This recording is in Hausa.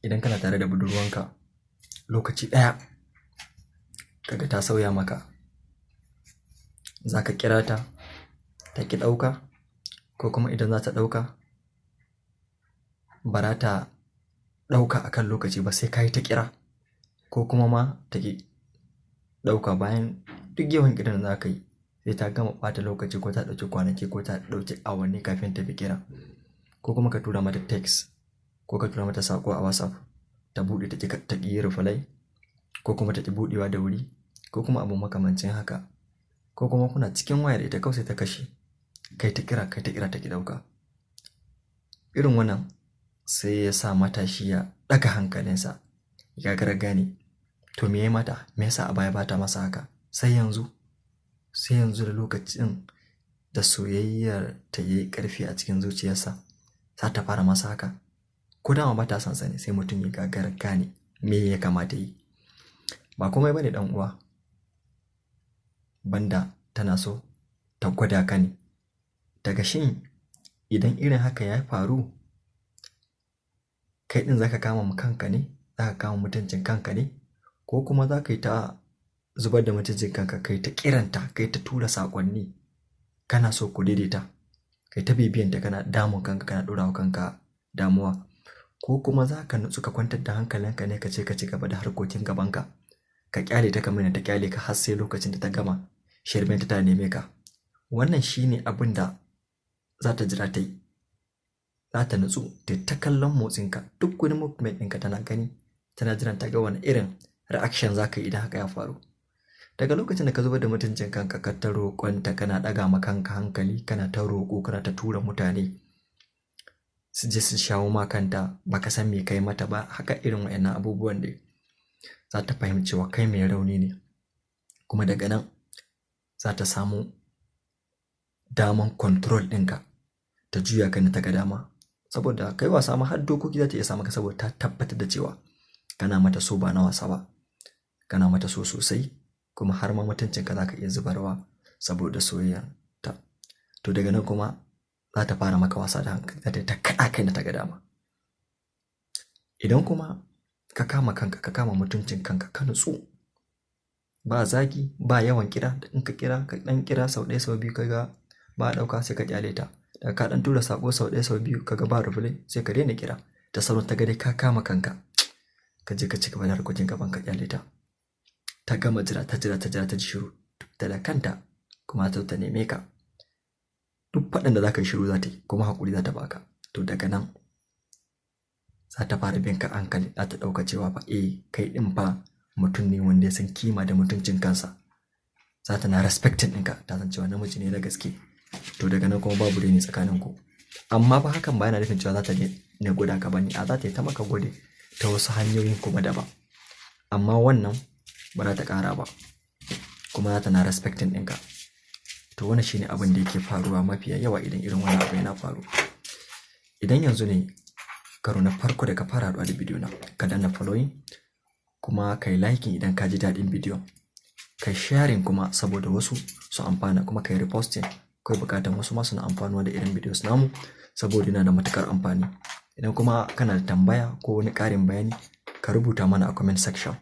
Idan kana tare da budurwanka lokaci ɗaya kaga ta sauya maka, za ka kira ta, ta ƙi ɗauka, ko kuma idan za ta ɗauka ba za ta ɗauka a kan lokaci ba sai ka yi ta kira, ko kuma ma ta ƙi ɗauka bayan duk yawan kiran da za ka yi sai ta gama ɓata lokaci ko ta ɗauki kwanaki ko ta ɗauki awanni kafin ta bi kira, ko kuma ka tura mata text ko ka tura mata saƙo a WhatsApp ta buɗe ta ƙi reply, ko kuma ta ƙi buɗewa da wuri, ko kuma abu makamancin haka, ko kuma kuna cikin waya da ita kawai sai ta kashe, kai ta kira, kai ta kira ta ƙi ɗauka. Irin wannan sai ya sa matashi ya ɗaga hankalinsa, ya gagara gane to me ya mata, me yasa a baya bata masa haka, sai yanzu da lokacin da soyayyar ta yi ƙarfi a cikin zuciyarsa za ta fara masa haka, ko dama ba ta son sa ne. Sai mutum ya gagara gane me ya kamata yi. Ba komai bane ɗan uwa, banda tana so ta gwada ka ne daga shin idan irin haka ya faru, kai ɗin za ka kama kanka ne, za ka kama mutuncin kanka ne, ko kuma za ka yi ta zubar da mutuncin kanka, kai ta kiranta, kai ta tura saƙonni kana so ku daidaita, kai ta bibiyanta, kana damun kanka, kana ɗora wa kanka damuwa, ko kuma za ka nutsu ka kwantar da hankalinka ne ka ce ka ci gaba da harkokin gabanka, ka kyale ta kamar ta kyale ka har sai lokacin da ta gama shirmenta ta neme ka. Wannan shine abin da za ta jira ta yi. Za ta nutsu ta ta kallon motsinka, duk wani movement ɗinka tana gani, tana jiran ta ga wani irin reaction za ka yi idan haka ya faru. Daga lokacin da ka zubar da mutuncin kanka, ka ta roƙonta, kana ɗaga ma kanka hankali, kana ta roƙo, kana ta tura mutane su je su shawo ma kanta, baka san me kai mata ba, haka irin waɗannan abubuwan dai, za ta fahimci cewa kai mai rauni ne, kuma daga nan za ta samu daman control ɗinka, ta juya ka ta ga dama. Saboda kai wasa ma har dokoki za ta iya sa maka, saboda ta tabbatar da cewa kana mata so ba na wasa ba, kana mata so sosai, kuma har ma mutuncinka za ka iya zubarwa saboda soyayyar ta. To daga nan kuma za ta fara maka wasa da hankali, za ta ta kaɗa kai na ta ga dama. Idan kuma ka kama kanka, ka kama mutuncin kanka, ka nutsu, ba zagi, ba yawan kira, in ka kira, ka ɗan kira sau ɗaya, sau biyu, ka ga ba a ɗauka, sai ka ƙyale ta. Da ka ɗan tura saƙo sau ɗaya, sau biyu, ka ga ba reply, sai ka daina kira. Da sauran ta ga dai ka kama kanka, ka je ka ci gaba da harkokin gaban ka, ƙyale ta. Ta gama jira, ta jira, ta jira, ta ji shiru, ta da kanta kuma ta neme ka. Duk faɗin da za ka yi, shiru za ta yi, kuma haƙuri za ta baka. To daga nan za ta fara bin ka hankali, za ta ɗauka cewa fa eh, kai ɗin fa mutum ne wanda ya san kima da mutuncin kansa. Za ta na respecting ɗinka, ta san cewa namiji ne na gaske. To daga nan kuma babu reni tsakanin ku. Amma fa hakan ba yana nufin cewa za ta ne gwada ka bane, a za ta yi ta maka gwade ta wasu hanyoyin kuma daban, amma wannan ba za ta ƙara ba, kuma za ta na respecting ɗinka. To wannan shine abin da yake faruwa mafiya yawa idan irin wannan abu yana faru. Idan yanzu ne karo na farko da ka fara haɗuwa da bidiyo na, ka danna following, kuma ka yi liking idan ka ji daɗin bidiyon, ka sharing kuma saboda wasu su amfana, kuma ka yi reposting. Akwai buƙatar wasu ma suna amfanuwa da irin videos namu saboda yana da matuƙar amfani. Idan kuma kana da tambaya ko wani ƙarin bayani, ka rubuta mana a comment section.